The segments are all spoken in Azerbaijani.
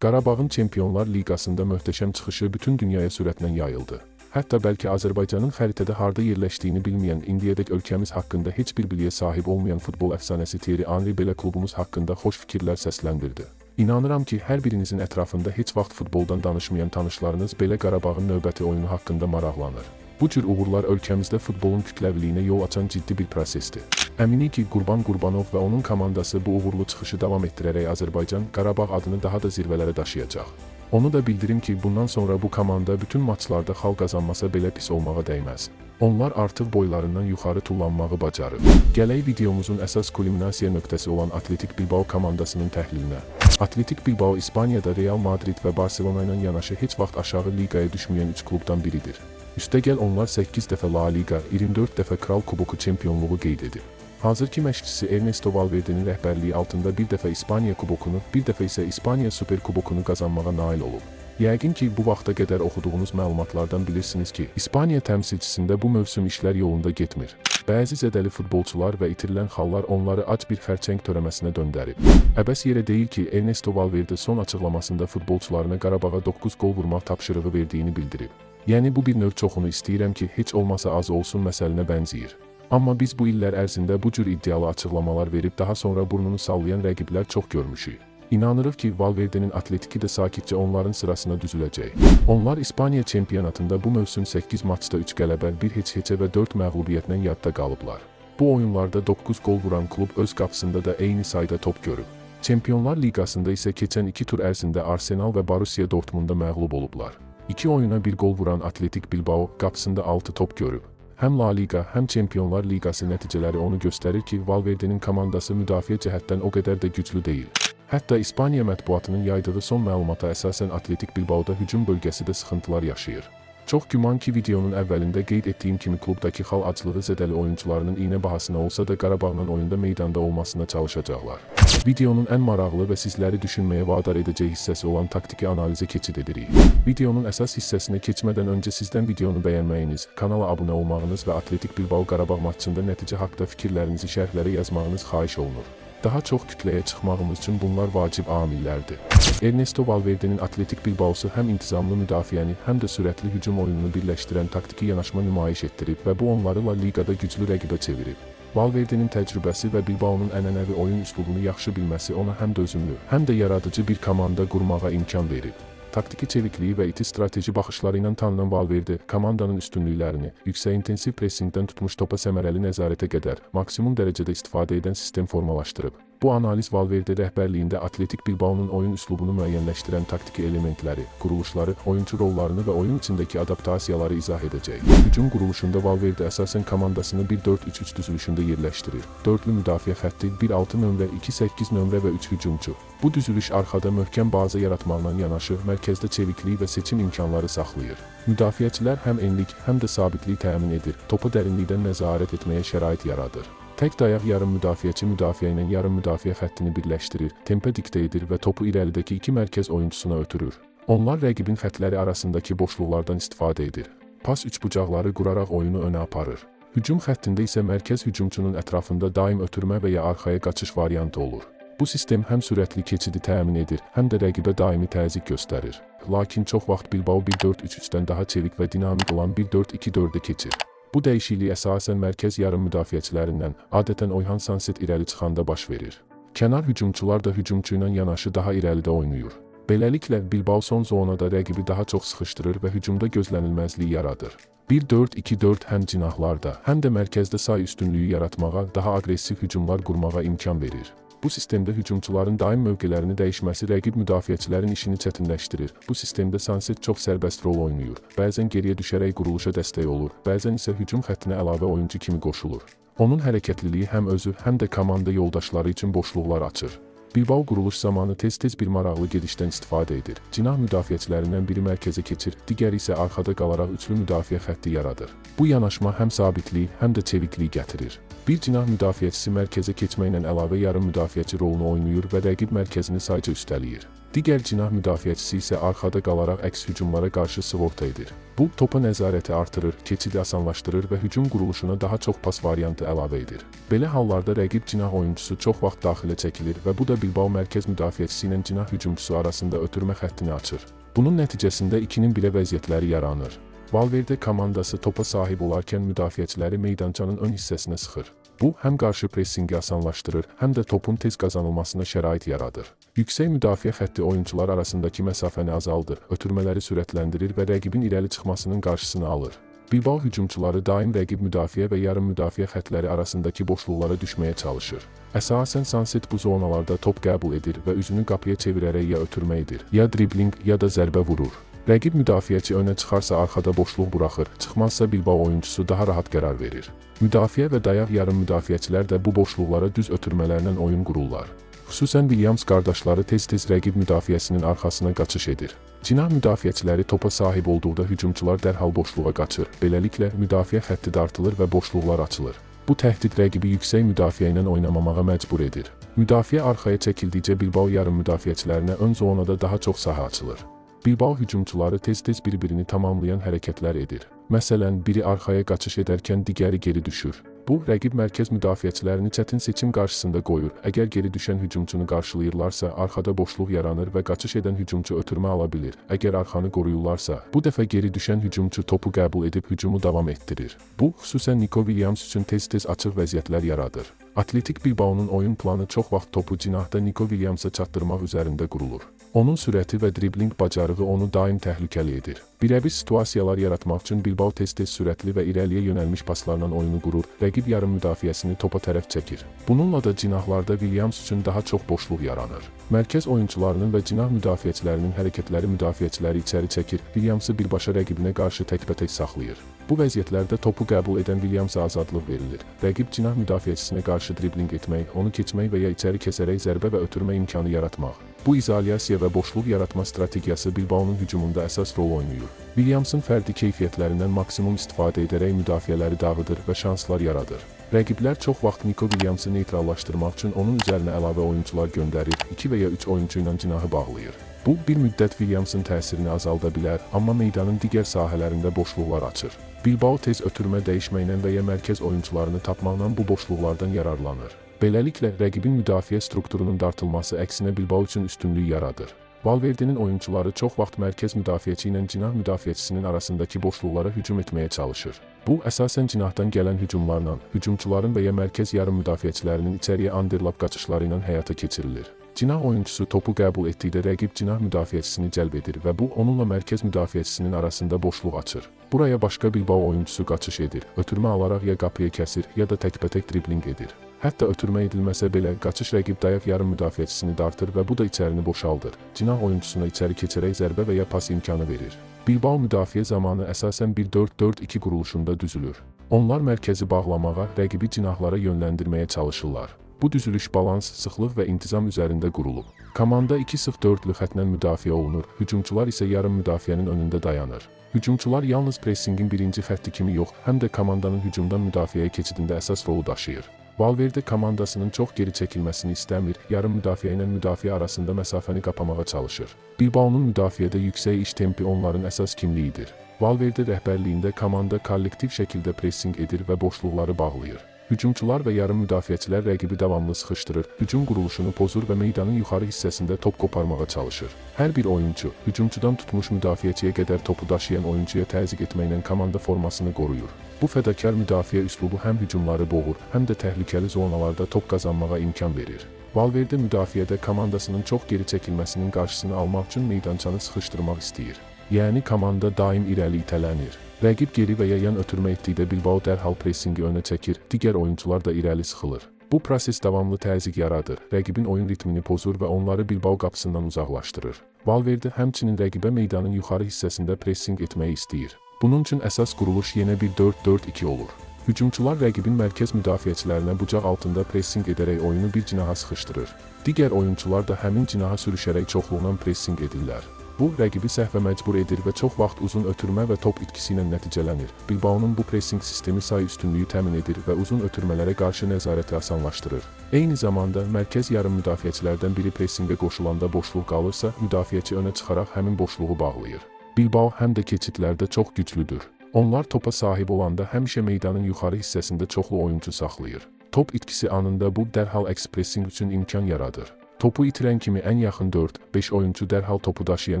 Qarabağın Çempionlar Liqasında möhtəşəm çıxışı bütün dünyaya sürətlə yayıldı. Hətta bəlkə Azərbaycanın xəritədə harda yerləşdiyini bilməyən, indiyədək ölkəmiz haqqında heç bir biliyə sahib olmayan futbol əfsanəsi Thierry Henry belə klubumuz haqqında xoş fikirlər səsləndirdi. İnanıram ki, hər birinizin ətrafında heç vaxt futboldan danışmayan tanışlarınız belə Qarabağın növbəti oyunu haqqında maraqlanır. Bu cür uğurlar ölkəmizdə futbolun kütləviliyinə yol açan ciddi bir prosesdir. Əminik ki, Qurban Qurbanov və onun komandası bu uğurlu çıxışı davam etdirərək Azərbaycan, Qarabağ adını daha da zirvələrə daşıyacaq. Onu da bildirim ki, bundan sonra bu komanda bütün maçlarda xal qazanmasa belə pis olmağa dəyməz. Onlar artıq boylarından yuxarı tullanmağı bacarır. Gələk videomuzun əsas kulminasiya nöqtəsi olan Atletik Bilbao komandasının təhlilinə. Atletik Bilbao İspaniyada Real Madrid və Barselona ilə yanaşı heç vaxt aşağı liqaya düşməyən 3 klubdan biridir. Üstəgəl onlar 8 dəfə La Liga, 24 dəfə Kral Kuboku çempionluğu qeyd edib. Hazırki məşqçisi Ernesto Valverde'nin rəhbərliyi altında bir dəfə İspaniya Kubokunu, bir dəfə isə İspaniya Super Kubokunu qazanmağa nail olub. Yəqin ki, bu vaxta qədər oxuduğunuz məlumatlardan bilirsiniz ki, İspaniya təmsilçisində bu mövsüm işlər yolunda getmir. Bəzi zədəli futbolçular və itirilən xallar onları ac bir xərçəng törəməsinə döndərib. Əbəs yerə deyil ki, Ernesto Valverde son açıqlamasında futbolçularına Qarabağa 9 qol vurmaq tapşırığı verdiyini bildirib. Yəni bu bir növ çoxunu istəyirəm ki, heç olmasa az olsun məsəlinə bənzəyir. Amma biz bu illər ərzində bu cür iddialı açıqlamalar verib daha sonra burnunu sallayan rəqiblər çox görmüşük. İnanırıq ki, Valverde'nin Atletiki də sakitcə onların sırasına düzüləcək. Onlar İspaniya çempionatında bu mövsüm 8 maçda 3 qələbə, 1 heç-heçə və 4 məğlubiyyətlə yadda qalıblar. Bu oyunlarda 9 qol vuran klub öz qapısında da eyni sayda top görüb. Çempionlar Liqasında isə keçən 2 tur ərzində Arsenal və Borussia Dortmunda məğlub olublar. 2 oyuna 1 qol vuran Atletik Bilbao qapısında 6 top görüb. Həm La Liga, həm Çempionlar Liqası nəticələri onu göstərir ki, Valverde'nin komandası müdafiə cəhətdən o qədər də güclü deyil. Hətta İspaniya mətbuatının yaydığı son məlumata əsasən Atletik Bilbaoda hücum bölgəsi də sıxıntılar yaşayır. Çox güman ki, videonun əvvəlində qeyd etdiyim kimi klubdakı xal aclığı zədəli oyunçularının iynə bahasına olsa da Qarabağla oyunda meydanda olmasına çalışacaqlar. Videonun ən maraqlı və sizləri düşünməyə vadar edəcək hissəsi olan taktiki analizə keçid edirik. Videonun əsas hissəsinə keçmədən öncə sizdən videonu bəyənməyiniz, kanala abunə olmağınız və Atletik Bilbao Qarabağ maçında nəticə haqda fikirlərinizi şərhlərə yazmağınız xahiş olunur. Daha çox kütləyə çıxmağımız üçün bunlar vacib amillərdir. Ernesto Valverde'nin Atletik Bilbaosu həm intizamlı müdafiəni, həm də sürətli hücum oyununu birləşdirən taktiki yanaşma nümayiş etdirib və bu onları La Liqada güclü rəqibə çevirib. Valverde'nin təcrübəsi və Bilbao'nun ənənəvi oyun üslubunu yaxşı bilməsi ona həm dözümlü, həm də yaradıcı bir komanda qurmağa imkan verib. Taktiki çevikliyi və iti strateji baxışları ilə tanınan Valverde, komandanın üstünlüklərini, yüksək intensiv pressinqdən tutmuş topa səmərəli nəzarətə qədər maksimum dərəcədə istifadə edən sistem formalaşdırıb. Bu analiz Valverde rəhbərliyində Atletik Bilbao'nun oyun üslubunu müəyyənləşdirən taktiki elementləri, quruluşları, oyunçu rollarını və oyun içindəki adaptasiyaları izah edəcək. Hücum quruluşunda Valverde əsasən komandasını 1-4-3-3 düzülüşündə yerləşdirir. Dörtlü müdafiə xətti, 1-6 nömrə, 2-8 nömrə və 3 hücumçu. Bu düzülüş arxada möhkəm baza yaratmaqla yanaşı, mərkəzdə çeviklik və seçim imkanları saxlayır. Müdafiəçilər həm enlik, həm də sabitlik təmin edir, topu dərinlikdən nəzarət etməyə şərait yaradır. Tək dayaq yarım müdafiəçi müdafiə ilə yarım müdafiə xəttini birləşdirir, tempə diktə edir və topu irəlidəki iki mərkəz oyunçusuna ötürür. Onlar rəqibin xətləri arasındakı boşluqlardan istifadə edir. Pas üçbucaqları quraraq oyunu önə aparır. Hücum xəttində isə mərkəz hücumçunun ətrafında daim ötürmə və ya arxaya qaçış variantı olur. Bu sistem həm sürətli keçidi təmin edir, həm də rəqibə daimi təzyiq göstərir. Lakin çox vaxt Bilbao 1-4-3-3-dən daha çevik və dinamik olan 1-4-2-4-ə keçir. Bu dəyişiklik əsasən mərkəz yarım müdafiəçilərindən, adətən Oyhan Sanset irəli çıxanda baş verir. Kənar hücumçular da hücumçu ilə yanaşı daha irəlidə oynayır. Beləliklə, Bilbao son zonada rəqibi daha çox sıxışdırır və hücumda gözlənilməzlik yaradır. 1-4-2-4 həm cinahlarda, həm də mərkəzdə say üstünlüyü yaratmağa, daha aqressiv hücumlar qurmağa imkan verir. Bu sistemdə hücumçuların daim mövqelərini dəyişməsi rəqib müdafiəçilərin işini çətinləşdirir. Bu sistemdə Sanset çox sərbəst rol oynayır. Bəzən geriyə düşərək quruluşa dəstək olur, bəzən isə hücum xəttinə əlavə oyunçu kimi qoşulur. Onun hərəkətliliyi həm özü, həm də komanda yoldaşları üçün boşluqlar açır. Bilbao quruluş zamanı tez-tez bir maraqlı gedişdən istifadə edir. Cinah müdafiəçilərindən biri mərkəzə keçir, digəri isə arxada qalaraq üçlü müdafiə xətti yaradır. Bu yanaşma həm sabitlik, həm də çeviklik gətirir. Bir cinah müdafiəçisi mərkəzə keçməklə əlavə yarım müdafiəçi rolunu oynayır və rəqib mərkəzini sayca üstələyir. Digər cinah müdafiəçisi isə arxada qalaraq əks hücumlara qarşı sığorta edir. Bu, topa nəzarəti artırır, keçidi asanlaşdırır və hücum quruluşuna daha çox pas variantı əlavə edir. Belə hallarda rəqib cinah oyunçusu çox vaxt daxilə çəkilir və bu da Bilbao mərkəz müdafiəçisi ilə cinah hücumçusu arasında ötürmə xəttini açır. Bunun nəticəsində 2-nin 1-ə vəziyyətləri yaranır. Valverde komandası topa sahib olarkən müdafiəçiləri meydançanın ön hissəsinə sıxır. Bu, həm qarşı pressinqi asanlaşdırır, həm də topun tez qazanılmasına şərait yaradır. Yüksək müdafiə xətti oyunçular arasındakı məsafəni azaldır, ötürmələri sürətləndirir və rəqibin irəli çıxmasının qarşısını alır. Bilbao hücumçuları daim rəqib müdafiə və yarım müdafiə xəttləri arasındakı boşluqlara düşməyə çalışır. Əsasən Sancet bu zonalarda top qəbul edir və üzünü qapıya çevirərək ya ötürmə edir, ya dribling, ya da zərbə vurur. Rəqib müdafiəçi önə çıxarsa arxada boşluq buraxır, çıxmazsa Bilbao oyunçusu daha rahat qərar verir. Müdafiə və dayaq yarım müdafiəçilər də bu boşluqlara düz ötürmələrlə oyun qururlar. Xüsusən Williams qardaşları tez-tez rəqib müdafiəsinin arxasına qaçış edir. Cinah müdafiəçiləri topa sahib olduqda hücumçular dərhal boşluğa qaçır. Beləliklə, müdafiə xətti dartılır və boşluqlar açılır. Bu təhdid rəqibi yüksək müdafiə ilə oynamamağa məcbur edir. Müdafiə arxaya çəkildikcə Bilbao yarım müdafiəçilərinə ön zonada daha çox sahə açılır. Bilbao hücumçuları tez-tez bir-birini tamamlayan hərəkətlər edir. Məsələn, biri arxaya qaçış edərkən digəri geri düşür. Bu, rəqib mərkəz müdafiəçilərini çətin seçim qarşısında qoyur. Əgər geri düşən hücumçunu qarşılayırlarsa, arxada boşluq yaranır və qaçış edən hücumçu ötürmə ala bilir. Əgər arxanı qoruyurlarsa, bu dəfə geri düşən hücumçu topu qəbul edib hücumu davam etdirir. Bu, xüsusən Nico Williams üçün tez-tez açıq vəziyyətlər yaradır. Atletik Bilbao'nun oyun planı çox vaxt topu cinahda Nico Williamsa çatdırmaq üzərində qurulur. Onun sürəti və dribling bacarığı onu daim təhlükəli edir. Birəbir situasiyalar yaratmaq üçün Bilbao tez-tez sürətli və irəliyə yönəlmiş paslarla oyunu qurur, rəqib yarım müdafiəsini topa tərəf çəkir. Bununla da cinahlarda Williams üçün daha çox boşluq yaranır. Mərkəz oyunçularının və cinah müdafiəçilərinin hərəkətləri müdafiəçiləri içəri çəkir, Williamsı birbaşa rəqibinə qarşı təkbətək saxlayır. Bu vəziyyətlərdə topu qəbul edən Williamsa azadlıq verilir. Rəqib cinah müdafiəçisinə qarşı dribling etmək, onu keçmək və ya içəri kəsərək zərbə və ötürmə imkanı yaratmaq. Bu izolyasiya və boşluq yaratma strategiyası Bilbao'nun hücumunda əsas rol oynayır. Williamsın fərdi keyfiyyətlərindən maksimum istifadə edərək müdafiələri dağıdır və şanslar yaradır. Rəqiblər çox vaxt Nico Williamsı neytrallaşdırmaq üçün onun üzərinə əlavə oyunçular göndərir, 2 və ya 3 oyunçu ilə cinahı bağlayır. Bu, bir müddət Williamsın təsirini azalda bilər, amma meydanın digər sahələrində boşluqlar açır. Bilbao tez ötürmə dəyişməklə və ya mərkəz oyunçularını tapmaqla bu boşluqlardan yararlanır. Beləliklə, rəqibin müdafiə strukturunun dartılması əksinə Bilbao üçün üstünlük yaradır. Valverde'nin oyunçuları çox vaxt mərkəz müdafiəçi ilə cinah müdafiəçisinin arasındakı boşluqlara hücum etməyə çalışır. Bu, əsasən cinahdan gələn hücumlarla, hücumçuların və ya mərkəz yarım müdafiəçilərinin içəriyə underlap qaçışları ilə həyata keçirilir. Cinah oyunçusu topu qəbul etdikdə rəqib cinah müdafiəçisini cəlb edir və bu, onunla mərkəz müdafiəçisinin arasında boşluq açır. Buraya başqa Bilbao oyunçusu qaçış edir, ötürmə alaraq ya qapıya kəsir, ya da təkbətək dribling edir. Hətta ötürmə edilməsə belə, qaçış rəqib dayaq yarım müdafiəçisini dartır və bu da içərini boşaldır. Cinah oyunçusuna içəri keçərək zərbə və ya pas imkanı verir. Bilbao müdafiə zamanı əsasən 1-4-4-2 quruluşunda düzülür. Onlar mərkəzi bağlamağa, rəqibi cinahlara yönləndirməyə çalışırlar. Bu düzülüş balans, sıxlıq və intizam üzərində qurulub. Komanda 2-0-4-lü xətlə müdafiə olunur, hücumçular isə yarım müdafiənin önündə dayanır. Hücumçular yalnız pressinqin birinci xətti kimi yox, həm də komandanın hücumdan müdafiəyə keçidində əsas rolu daşıyır. Valverde komandasının çox geri çəkilməsini istəmir, yarım müdafiə ilə müdafiə arasında məsafəni qapamağa çalışır. Bilbao'nun müdafiədə yüksək iş tempi onların əsas kimliyidir. Valverde rəhbərliyində komanda kollektiv şəkildə pressing edir və boşluqları bağlayır. Hücumçular və yarım müdafiəçilər rəqibi davamlı sıxışdırır, hücum quruluşunu pozur və meydanın yuxarı hissəsində top qoparmağa çalışır. Hər bir oyunçu, hücumçudan tutmuş müdafiəçiyə qədər topu daşıyan oyunçuya təzyiq etməklə komanda formasını qoruyur. Bu fədakar müdafiə üslubu həm hücumları boğur, həm də təhlükəli zonalarda top qazanmağa imkan verir. Valverde müdafiədə komandasının çox geri çəkilməsinin qarşısını almaq üçün meydançanı sıxışdırmaq istəyir. Yəni komanda daim irəli itələnir. Rəqib geri və ya yan ötürmə etdikdə Bilbao dərhal pressinqi önə çəkir, digər oyunçular da irəli sıxılır. Bu proses davamlı təzyiq yaradır, rəqibin oyun ritmini pozur və onları Bilbao qapısından uzaqlaşdırır. Valverde həmçinin rəqibə meydanın yuxarı hissəsində pressing etməyi istəyir. Bunun üçün əsas quruluş yenə 1-4-4-2 olur. Hücumçular rəqibin mərkəz müdafiəçilərinə bucaq altında pressing edərək oyunu bir cinaha sıxışdırır. Digər oyunçular da həmin cinaha sürüşərək çoxluqla pressing edirlər. Bu, rəqibi səhvə məcbur edir və çox vaxt uzun ötürmə və top itkisi ilə nəticələnir. Bilbaonun bu pressing sistemi say üstünlüyü təmin edir və uzun ötürmələrə qarşı nəzarəti asanlaşdırır. Eyni zamanda mərkəz yarım müdafiəçilərdən biri pressinqə qoşulanda boşluq qalırsa, müdafiəçi önə çıxaraq həmin boşluğu bağlayır. Bilbao həm də keçidlərdə çox güclüdür. Onlar topa sahib olanda həmişə meydanın yuxarı hissəsində çoxlu oyunçu saxlayır. Top itkisi anında bu dərhal əks pressing üçün imkan yaradır. Topu itirən kimi ən yaxın 4-5 oyunçu dərhal topu daşıyan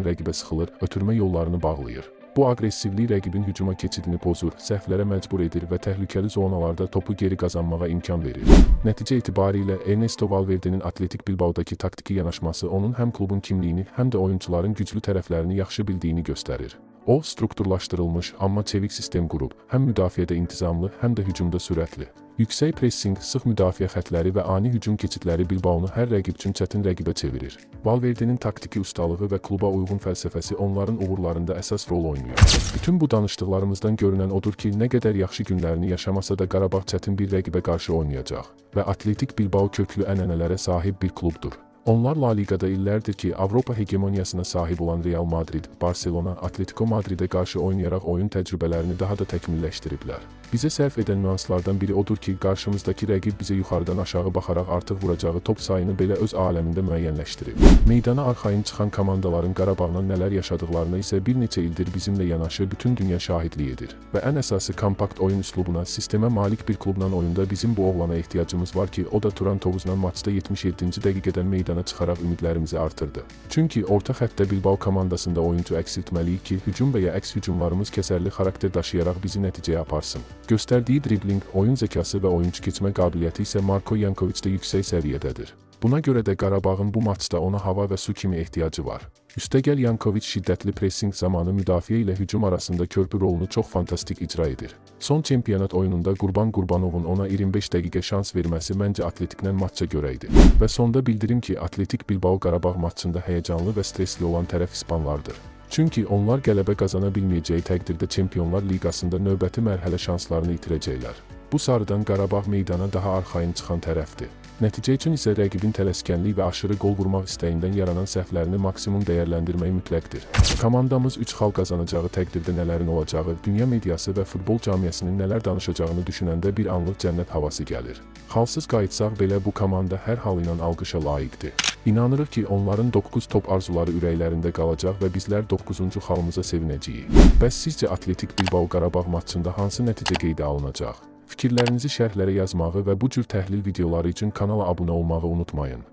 rəqibə sıxılır, ötürmə yollarını bağlayır. Bu aqressivlik rəqibin hücuma keçidini pozur, səhvlərə məcbur edir və təhlükəli zonalarda topu geri qazanmağa imkan verir. Nəticə etibarilə Ernesto Valverde'nin Atletik Bilbaodakı taktiki yanaşması onun həm klubun kimliyini, həm də oyunçuların güclü tərəflərini yaxşı bildiyini göstərir. O, strukturlaşdırılmış, amma çevik sistem qurub, həm müdafiədə intizamlı, həm də hücumda sürətli. Yüksək pressing, sıx müdafiə xətləri və ani hücum keçidləri Bilbaonu hər rəqib üçün çətin rəqibə çevirir. Valverde'nin taktiki ustalığı və kluba uyğun fəlsəfəsi onların uğurlarında əsas rol oynayır. Bütün bu danışdıqlarımızdan görünən odur ki, nə qədər yaxşı günlərini yaşamasa da Qarabağ çətin bir rəqibə qarşı oynayacaq və Atletik Bilbao köklü ənənələrə sahib bir klubdur. Onlar La Ligada illərdir ki, Avropa hegemoniyasına sahib olan Real Madrid, Barselona, Atletico Madridə qarşı oynayaraq oyun təcrübələrini daha da təkmilləşdiriblər. Bizə sərf edən nüanslardan biri odur ki, qarşımızdakı rəqib bizə yuxarıdan aşağı baxaraq artıq vuracağı top sayını belə öz aləmində müəyyənləşdirib. Meydana arxayın çıxan komandaların Qarabağla nələr yaşadıqlarını isə bir neçə ildir bizimlə yanaşı bütün dünya şahidlik edir. Və ən əsası kompakt oyun üslubuna, sistemə malik bir klubla oyunda bizim bu oğlana ehtiyacımız var ki, o da Turan Tovuzla maçda 77-ci dəqiqədən meydana çıxaraq ümidlərimizi artırdı. Çünki orta xəttdə Bilbao komandasında oyunçu əksiltməliyik ki, hücum və ya əks hücumlarımız kəsərli xarakter daşıyaraq bizi nəticəyə aparsın. Göstərdiyi dribling, oyun zəkası və oyunçu keçmə qabiliyyəti isə Marko Yankoviçdə yüksək səviyyədədir. Buna görə də Qarabağın bu maçda ona hava və su kimi ehtiyacı var. Üstəgəl Yankoviç şiddətli pressing zamanı müdafiə ilə hücum arasında körpü rolunu çox fantastik icra edir. Son çempionat oyununda Qurban Qurbanovun ona 25 dəqiqə şans verməsi məncə Atletiklə maça görə idi. Və sonda bildirim ki, Atletik Bilbao Qarabağ maçında həyəcanlı və stresli olan tərəf ispanlardır. Çünki onlar qələbə qazana bilməyəcəyi təqdirdə Çempionlar Liqasında növbəti mərhələ şanslarını itirəcəklər. Bu sarıdan Qarabağ meydana daha arxayın çıxan tərəfdir. Nəticə üçün isə rəqibin tələskənlik və aşırı qol vurmaq istəyindən yaranan səhvlərini maksimum dəyərləndirmək mütləqdir. Komandamız 3 xal qazanacağı təqdirdə nələrin olacağı, dünya mediası və futbol camiəsinin nələr danışacağını düşünəndə bir anlıq cənnət havası gəlir. Xalsız qayıtsaq belə bu komanda hər hal ilə alqışa layiqdir. İnanırıq ki, onların 9 top arzuları ürəklərində qalacaq və bizlər 9-cu xalımıza sevinəcəyik. Bəs sizcə Atletik Bilbao Qarabağ maçında hansı nəticə qeydə alınacaq? Fikirlərinizi şərhlərə yazmağı və bu cür təhlil videoları üçün kanala abunə olmağı unutmayın.